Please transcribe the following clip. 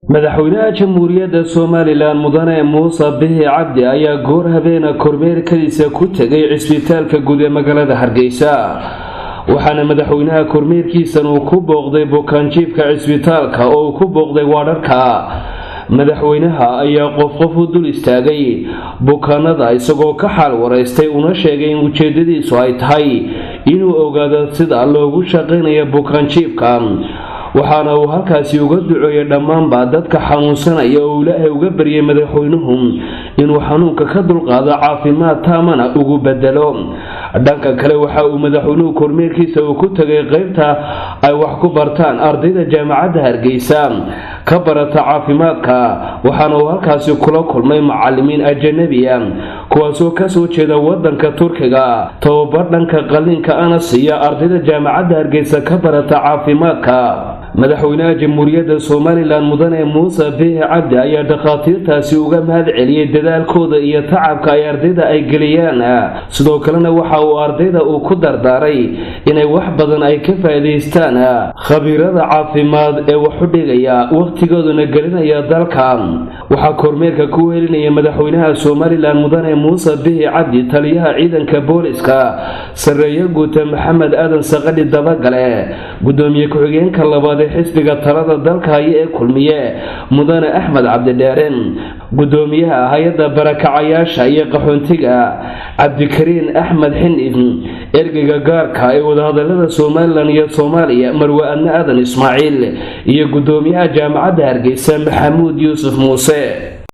Madaxweynaha Jamhuuriyadda Somaliland, Mudane Muuse Bihi Cabdi, ayaa goor habeena kormeerkadiisa ku tegay cisbitaalka guud ee magaalada Hargeysa, waxaana madaxweynaha kormeerkiisan uu ku booqday bukaanjiifka cisbitaalka oo uu ku booqday waadharka. Madaxweynaha ayaa qof qof u dul istaagay bukaanada, isagoo ka xaal waraystay una sheegay in ujeedadiisu ay tahay inuu ogaado sida loogu shaqaynayo bukaanjiifka, waxaana uu halkaasi uga duceeyey dhammaanba dadka xanuunsanaya oo Ilaahay uga baryay madaxweynuhu inuu xanuunka ka dulqaado, caafimaad taamana ugu bedelo. Dhanka kale, waxa uu madaxweynuhu kormeerkiisa uu ku tegay qeybta ay wax ku bartaan ardayda Jaamacadda Hargeysa ka barata caafimaadka, waxaana uu halkaasi kula kulmay macalimiin ajanabiya, kuwaasoo kasoo jeeda wadanka Turkiga, tababar dhanka qalliinka ana siiya ardayda Jaamacadda Hargeysa ka barata caafimaadka. Madaxweynaha Jamhuuriyadda Somaliland, Mudane Muuse Bihi Cabdi, ayaa dhakhaatiirtaasi uga mahad celiyey dadaalkooda iyo tacabka ay ardayda ay geliyaan. Sidoo kalena waxa uu ardayda uu ku dardaaray inay wax badan ay ka faa'iidaystaan khabiirada caafimaad ee wax u dhigaya, wakhtigooduna gelinaya dalka. Waxaa kormeerka ku helinaya madaxweynaha Somaliland, Mudane Muuse Bihi Cabdi, taliyaha ciidanka booliska, Sareeyo Guuta Maxamed Aadan Saqadhi Dabagale, gudoomiye ku-xigeenka labaad ee xisbiga talada dalka haya ee Kulmiye, Mudane Axmed Cabdidheeren, gudoomiyaha hay-adda barakacayaasha iyo qaxoontiga, Cabdikariin Axmed Xinif, ergeyga gaarka ee wadahadalada Somaliland iyo Soomaaliya, Marwe Adne Aadan Ismaaciil, iyo gudoomiyaha Jaamacadda Hargeysa, Maxamuud Yuusuf Muuse.